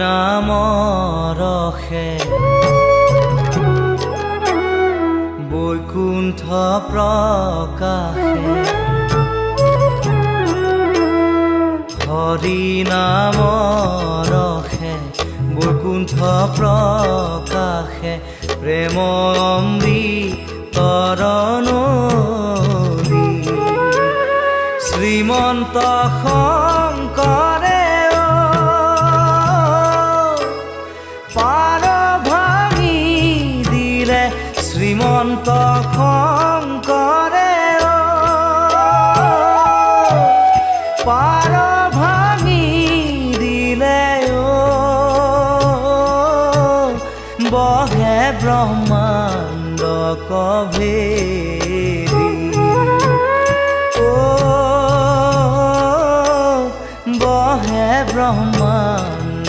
নাম ৰসে বৈকুণ্ঠ প্ৰকাশে, হৰি নাম ৰসে বৈকুণ্ঠ প্ৰকাশে, প্ৰেম অমৃতৰ নদী। শ্ৰীমন্ত শংকৰে পাৰ ভাঙি দিলে, শ্ৰীমন্ত শংকৰে পাৰ ভাঙি দিলে, বহে ব্ৰহ্মাণ্ড কভেদি, ও বহে ব্ৰহ্মাণ্ড